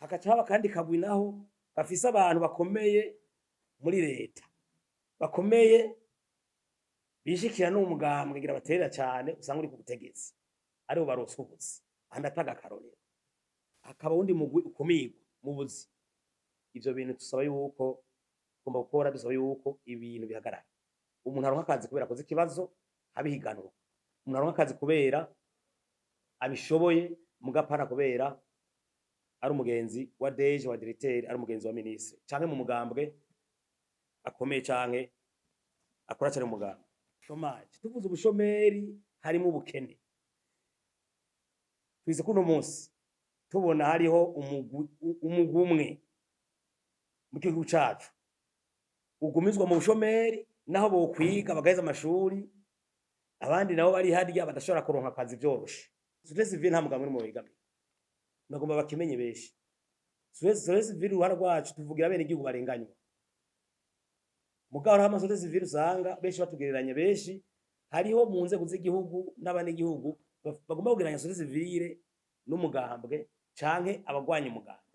Hagaca haba akandi kagwi naho gafise abantu bakomeye muri leta, bakomeye bishikira n'umugambwe ngira baterera cane, usanga uri ku butegetsi, aribo baronswa ubuzi. Aha ndatanga akarorero. Hakaba uwundi mugwi ukumigwa mu buzi. Ivyo bintu dusaba yuko tugomba gukora, dusaba yuko ibintu bihagarara. Umuntu aronka akazi kubera akoze ikibazo, habe ihiganwa. Umuntu aronka akazi kubera abishoboye, mugapana kubera ari umugenzi wa DG, wa directeur, ari umugenzi wa ministre, canke mu mugambwe akomeye, canke akora cane mu mugambwe. Chômage, tuvuze ubushomeri harimo ubukene. Twize kuno munsi tubona hariho umugwi umwe mu gihugu cacu ugumizwa mu bushomeri, naho bokwiga bagaheza amashuri, abandi nabo bari harya badashobora kuronka akazi vyoroshe. Société civile nta mugambwe n'umwe wegamiye, nagomba bakimenye benshi. Société civile, uruhara rwacu tuvugira bene igihugu barenganywa. Mugabo hariho ama société civile usanga benshi batugereranya, benshi hariho mu nzego z'igihugu n'abanyagihugu bagomba kugereranya société civile n'umugambwe canke abagwanya umugambwe.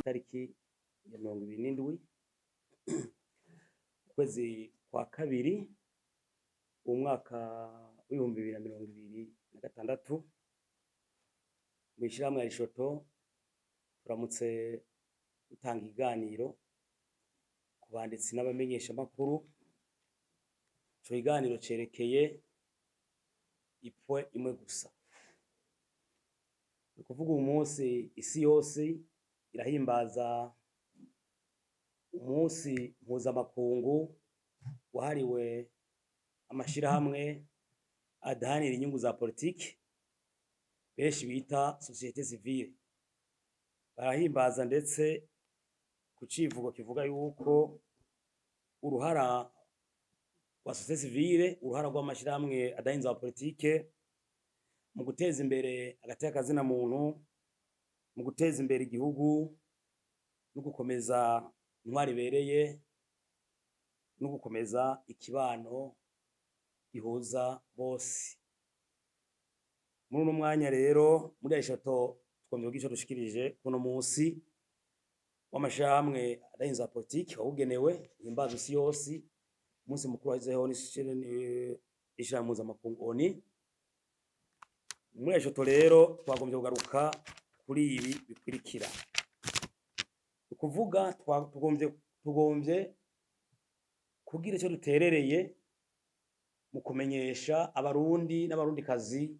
Tariki ya 27 ukwezi kwa kabiri umwaka w'2026, mw'ishirahamwe Arishoto turamutse dutanga ikiganiro ku banditsi n'abamenyeshamakuru. Ico kiganiro cerekeye ipwe imwe gusa. Ni ukuvuga uyu munsi isi yose irahimbaza umunsi mpuzamakungu wahariwe amashirahamwe adahanira inyungu za politiki, benshi bita société civile. Barahimbaza ndetse ku civugo kivuga yuko uruhara rwa société civile, uruhara rw'amashirahamwe adahanira za politike mu guteza imbere agateka kazina muntu, mu guteza imbere igihugu no gukomeza intwaro ibereye no gukomeza ikibano gihuza bose. Muri uno mwanya rero, muri Arishoto twongeye kugira ico dushikirije kuno munsi w'amashirahamwe adahanira za politiki wawugenewe, uhimbaza isi yose, umunsi mukuru washizeho n'ishirahamwe mpuzamakungu ONU. Muri Arishoto rero twagombye kugaruka kuri ibi bikurikira. Ni ukuvuga tugombye kugira ico duterereye mu kumenyesha abarundi n'abarundikazi,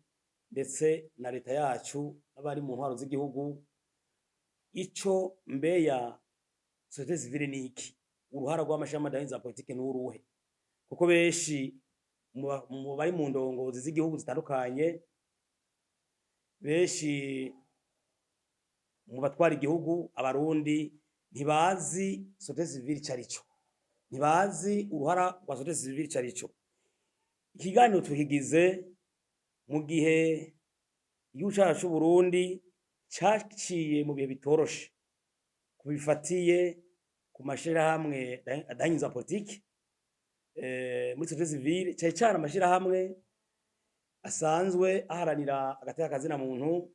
ndetse na leta yacu n'abari mu ntwaro z'igihugu, ico mbeya société civile ni iki, uruhara rw'amashirahamwe adahanira za politiki ni uruhe, kuko benshi mu bari mu ndongozi z'igihugu zitandukanye, benshi mu batwara igihugu, abarundi ntibazi société civile ico arico, ntibazi uruhara rwa société civile ico arico. Ikiganiro tukigize mu gihe igihugu cacu c'Uburundi caciye mu bihe bitoroshe kubifatiye ku mashirahamwe adahanira za politiki muri société civile, cane cane amashirahamwe asanzwe aharanira agateka kazina muntu,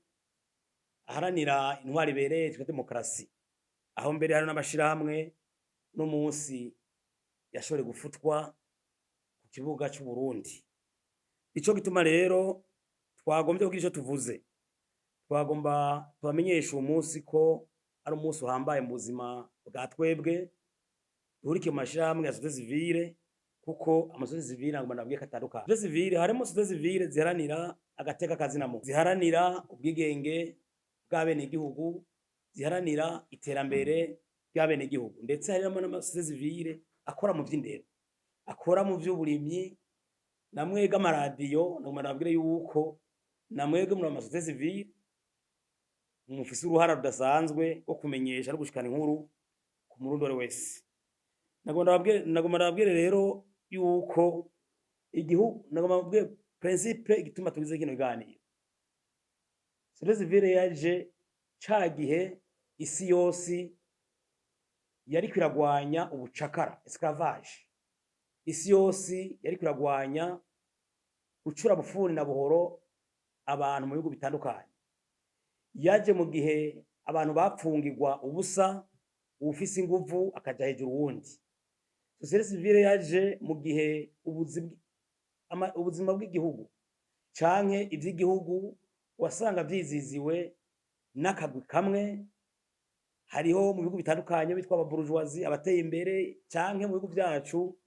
aharanira intwaro ibereye twita demokarasi, aho mbere hari n'amashirahamwe no munsi yashoboye gufutwa ku kibuga c'Uburundi. Ico gituma rero twagombye kugira ico tuvuze, twagomba tubamenyeshe uwo munsi ko ari umunsi uhambaye mu buzima bwa twebwe duhurikiye mu mashirahamwe ya société civile, kuko ama société civile nagomba nababwiye ko atandukanye. Société civile, harimo société civile ziharanira agateka kazina muntu, ziharanira ubwigenge bw'abenegihugu, ziharanira iterambere ry'abenegihugu, ndetse harimo n'ama société civile akora mu vy'indero, akora mu vy'uburimyi. Namwebwe amaradiyo, nagomba nababwire yuko namwebwe muri ama société civile mufise uruhara rudasanzwe rwo kumenyesha no gushikana inkuru ku murundi uwari wese. Nagomba ndababwire rero yuko igihugu, nagomba mbabwire principe igituma tugize kino kiganiro. Société civile yaje ca gihe isi yose yariko iragwanya ubucakara, esclavage. Isi yose yariko iragwanya gucura bufuni na buhoro abantu mu bihugu bitandukanye. Yaje mu gihe abantu bapfungirwa ubusa, uwufise inguvu akaja hejuru uwundi. Société civile yaje mu gihe ubuzima bw'igihugu canke ivy'igihugu wasanga vyiziziwe n'akagwi kamwe. Hariho mu bihugu bitandukanye bitwa aba bourgeoisie, abateye imbere, canke mu bihugu vyacu.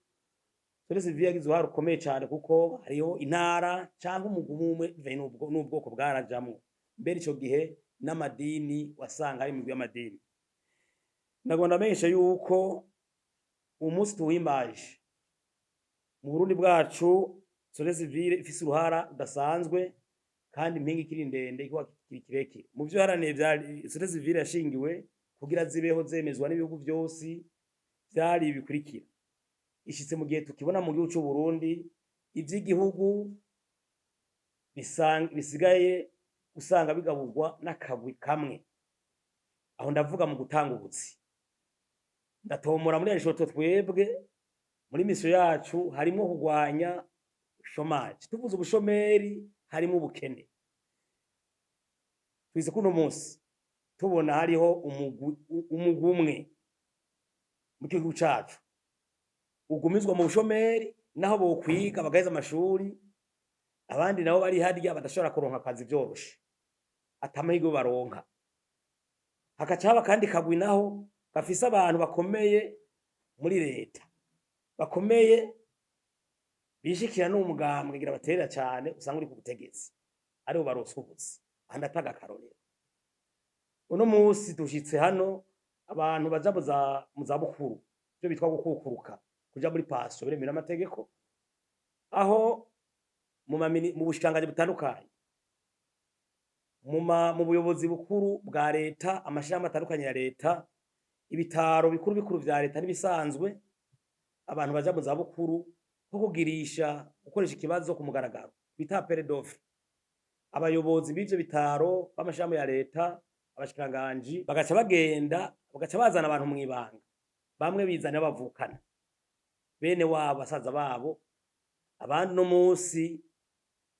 Société civile yagize uruhare rukomeye cane, kuko hariho intara canke umugwi umwe bivanye n'ubwoko bwarajamwo. Mbere ico gihe n'amadini, wasanga hari imigwi y'amadini. Nagomba ndamenyesha yuko umunsi tuwimbaje mu Burundi bwacu, société civile ifise uruhara rudasanzwe, kandi impinga ikiri ndende, igikorwa kikiri kirekire. Mu vyo yaharaniye, vyari société civile yashingiwe kugira zibeho, zemezwa n'ibihugu vyose, vyari ibikurikira: ishitse mu gihe tukibona mu gihugu c'u Burundi ivy'igihugu bisigaye usanga bigaburwa n'akagwi kamwe. Aho ndavuga mu gutanga ubuzi. Ndatomora muri Arishoto, twebwe muri mission yacu harimwo kurwanya chômage. Tuvuze ubushomeri, harimo ubukene. Twize kuno munsi tubona hariho umugwi umwe mu gihugu cacu ugumizwa mu bushomeri, naho bokwiga bagaheza amashuri, abandi nabo bari harya badashobora kuronka akazi vyoroshe, atamahirwe baronka. Hakaca haba kandi kagwi naho gafise abantu bakomeye muri leta, bakomeye bishikira n'umugambwe ngira baterera cane, usanga uri ku butegetsi, aribo baronswa ubuzi. Aha ndatanga akarorero: uno munsi dushitse hano, abantu baja mu zabukuru, ivyo bitwa gukukuruka, kuja muri pension biremewe n'amategeko, aho mu bushikiranganji butandukanye, mu buyobozi bukuru bwa leta, amashirahamwe atandukanye ya leta, ibitaro bikuru bikuru vya leta n'ibisanzwe, abantu baja mu zabukuru, nko kugirisha gukoresha ikibazo ku mugaragaro bita appel d'offre, abayobozi b'ivyo bitaro, b'amashirahamwe ya leta, abashikiranganji, bagaca bagenda bagaca bazana abantu mw'ibanga. Bamwe bizana bavukana, bene wabo, basaza babo. Abandi no munsi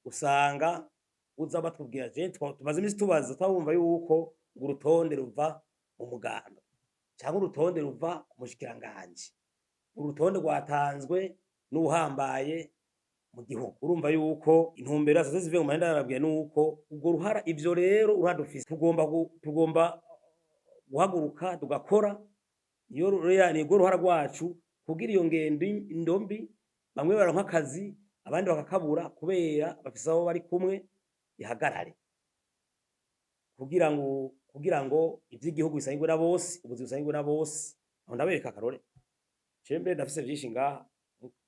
usanga uza batubwira, je tumaze imisi tubaza, twabumva yuko ngo urutonde ruva mu mugambwe canke urutonde ruva ku mushikiranganji, urutonde rwatanzwe n'uwuhambaye mu gihugu. Urumva yuko intumbero ya société civile mu mahenda yarabwiye nuko urwo ruhara. Ivyo rero uruhara dufise, tugomba guhaguruka tugakora. Iyo nirwo ruhara rwacu kugira iyo ngendo indombi, bamwe baronka akazi abandi bakakabura kubera bafise abo bari kumwe, ihagarare, kugira ngo ivy'igihugu bisangirwe na bose, ubuzi busangirwe na bose. Aho ndabereka akarore. Cembe ndafise vyinshi ngaha,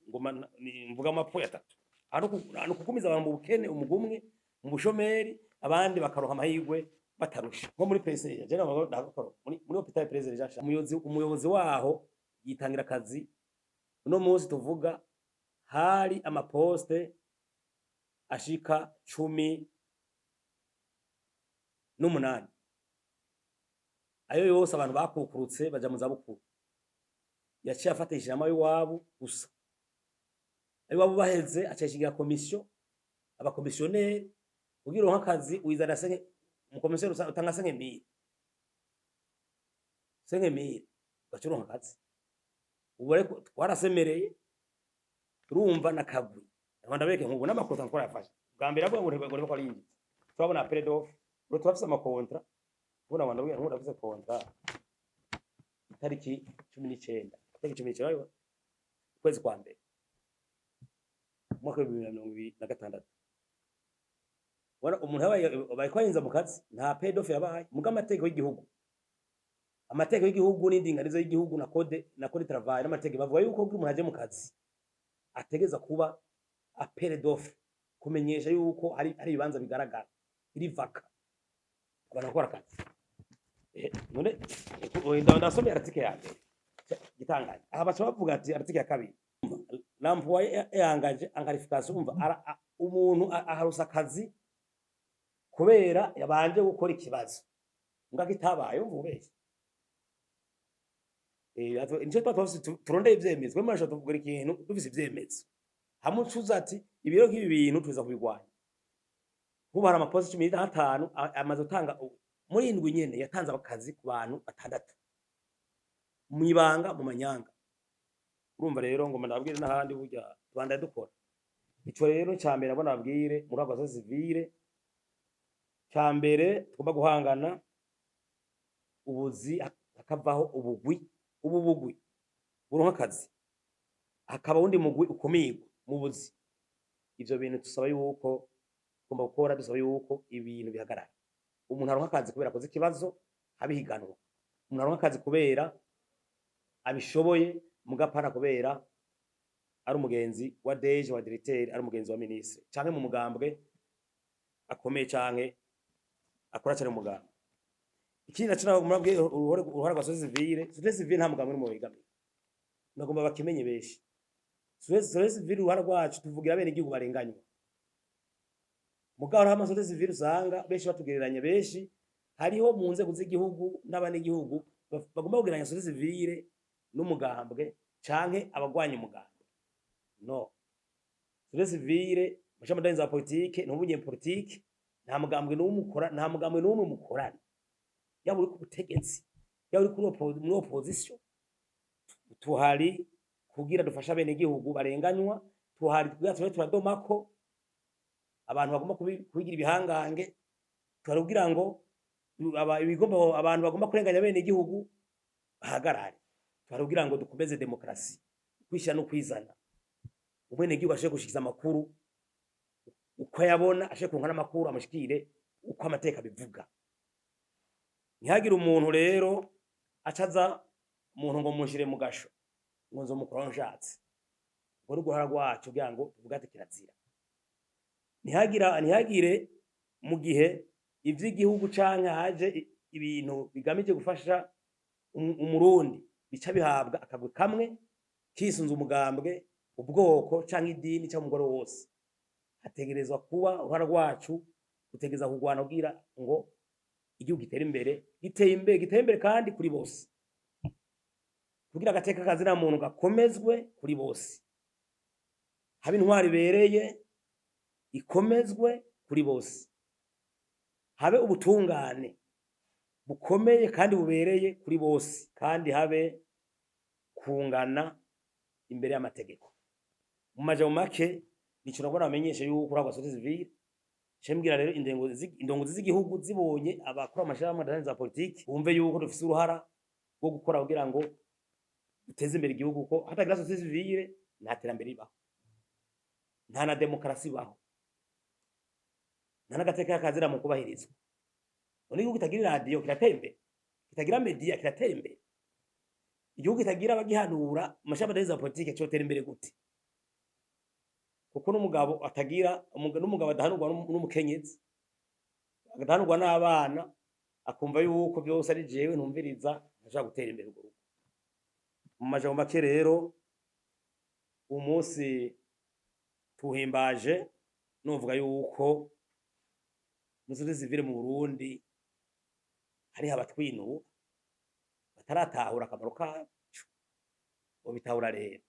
ngoma mvuga amapfuye atatu. Aha nukugumiza abantu mu bukene, umugumwe mu bushomeri, abandi bakaronka amahirwe batarusha. Nko muri PCR, je ndakora muri hôpital PCR Jean Charles, umuyobozi waho yitangira akazi. Uno munsi tuvuga hari ama postes ashika 18, ayo yose abantu bakukurutse baja mu zabukuru. Yaciye afatishije amayiwabo gusa, ayiwabo baheze aca yishingira commission, aba commissionnaires. Kugira uronke akazi wizana cinq, umu commissionnaire utanga 5000, 5000 ugaca uronka akazi. Ubu ariko twarasemereye, turumva nakagwi. Rwanda ndabereke nk'ubu n'ama contrats twarayafashe. Bwa mbere avuga ngo ngo ko arinjiza, turabona appel d'offre, ubu turafise ama contrats. Ubona Rwanda nk'ubu ndafise contrat itariki 19, itariki 19 urabibona? Ukwezi kwa mbere umwaka wa 2026. Ubona umuntu yabaye bariko barinza mu kazi, nta appel d'offre yabaye. Muga amategeko y'igihugu n'indinganizo y'igihugu na code travail n'amategeko bavuga yuko umuntu aje mu kazi ategeza kuba appel d'offre, kumenyesha yuko hari ibibanza bigaragara biri vacants, abantu bakora akazi. None ndasomye article ya mbere gitangaje. Aha baca bavuga ati article ya kabiri: l'employé est engagé en qualification. Umva, umuntu aharusa akazi kubera yabanje gukora ikibazo, mbwa kitabaye. Umva ubeshya. Nico tuba twafise turondeye ivyemezo. Mwe murashobora kugura ikintu dufise ivyemezo, hamwe ucuza ati ibiro nk'ibi bintu tuza kubirwanya. Nk'ubu hari amapostes 15 amaze gutanga muri indwi nyene yatanze akazi ku bantu batandatu mw'ibanga, mu manyanga. Urumva rero ngo ndababwire n'ahandi burya tubandanye dukora. Ico rero ca mbere abona babwire muri agwa civile, ca mbere tugomba guhangana ubuzi, hakavaho ubugwi, ubu bugwi buronka akazi, hakaba uwundi mugwi ukumirwa mu buzi. Ivyo bintu tusaba yuko tugomba gukora, dusaba yuko ibintu bihagarara. Umuntu aronka akazi kubera akoze ikibazo, habihiganwa. Umuntu aronka akazi kubera abishoboye, mugapana kubera ari umugenzi wa DG, wa directeur, ari umugenzi wa ministre, canke mu mugambwe akomeye, canke akora cane mu mugambwe. Ikindi naco murabwiye uruhare rwa société civile. Société civile nta mugambwe n'umwe wegamiye, nagomba bakimenye benshi. Société civile, uruhare rwacu, tuvugira bene igihugu barenganywa. Mugabo hariho amasociété civile usanga benshi batugereranya, benshi hariho mu nzego z'igihugu n'abanyagihugu bagomba kugereranya société civile n'umugambwe canke abagwanya umugambwe. No société civile, amashami za politike, ntubunye politike, nta mugambwe n'umwe ukora, nta mugambwe n'umwe mukorana, yaba uri ku butegetsi, yaba uri muri opposition. Tuhari kugira dufashe abenegihugu barenganywa, tuhari kugira tube turadomako abantu bagomba kubigira ibihangange, tuhari kugira ngo ibigomba abantu bagomba kurenganya abenegihugu bahagarare, tuhari kugira ngo dukomeze demokarasi, kwishyira no kwizana, umwenegihugu ashobore gushikiza amakuru uko ayabona, ashobore kuronka n'amakuru amushikire uko amateka abivuga. Ntihagire umuntu rero acaza umuntu ngo mushire mu gasho, ngo nzomukuraho nshatse. Ubwo ni uguhara rwacu kugira ngo tuvuge ati kirazira. Ntihagire mu gihe ivy'igihugu canke haje ibintu bigamije gufasha umurundi bica bihabwa akagwi kamwe kisunze umugambwe, ubwoko canke idini canke umugore wose. Hategerezwa kuba uruhara rwacu, gutegereza kurwana kugira ngo igihugu gitere imbere, giteye imbere, giteye imbere kandi kuri bose, kugira agateka kazina muntu gakomezwe kuri bose, habe intwari ibereye ikomezwe kuri bose, habe ubutungane bukomeye kandi bubereye kuri bose, kandi habe kungana imbere y'amategeko. Mu majambo make, nico nagomba bamenyeshe yuko uri société civile. Shembwira rero indongozi z'igihugu zibonye abakora amashirahamwe adaharanira za politiki, bumve yuko dufise uruhara rwo gukora kugira ngo duteze imbere igihugu, ko hatagira société civile nta terambere ribaho, nta na demokarasi ibaho, nta n'agateka kazira mu kubahirizwa. None igihugu kitagira iradiyo kiratera imbere? Kitagira media kiratera imbere? Igihugu kitagira abagihanura, amashami adaharanira za politiki, cotera imbere gute? Kuko n'umugabo atagira n'umugabo adahanurwa n'umukenyezi, adahanurwa n'abana, akumva yuko byose ari jewe ntumviriza, ntashobora gutera imbere urwo rugo. Mu majambo make rero, umunsi tuwuhimbaje nuvuga yuko muri société civile mu Burundi hariho abatwinuba bataratahura akamaro kacu. Bobitahura rero,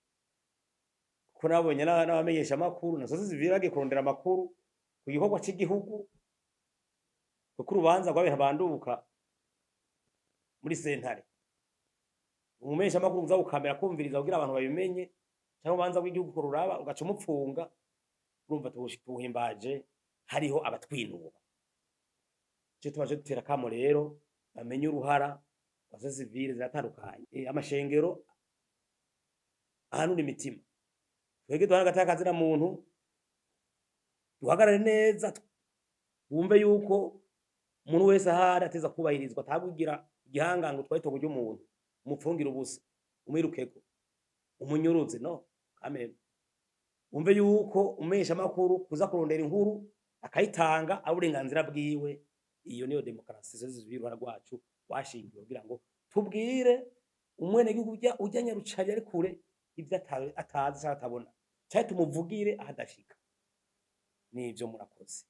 kuko nabonye n'abamenyesha amakuru na société civile bagiye kurondera amakuru ku gikorwa c'igihugu, kuko urubanza rwabaye ntabanduka muri sentare, umumenyesha amakuru uza gukamera kumviriza kugira abantu babimenye, cyangwa urubanza rw'igihugu kururaba ugaca umupfunga. Urumva tuwuhimbaje hariho abatwinuba. Ico tubaje dutera akamo rero, bamenye uruhara rwa société civile ziratandukanye. Amashengero ahanura imitima, twebwe duhana agateka kazina muntu, duhagarare neza, wumve yuko umuntu wese ahari ateza kubahirizwa, atabwigira igihangango utwaye itongo ry'umuntu umupfungire ubusa, umwirukeko, umunyuruze no kameme. Wumve yuko umesha makuru kuza kurondera inkuru akayitanga ari uburenganzira bwiwe. Iyo niyo demokarasi. Société civile, uruhara rwacu rwashingiwe kugira ngo tubwire umwenegihugu ujya nyarucari ari kure ivyo atazi canke atabona, canke tumuvugire aho adashika. Nivyo, murakoze.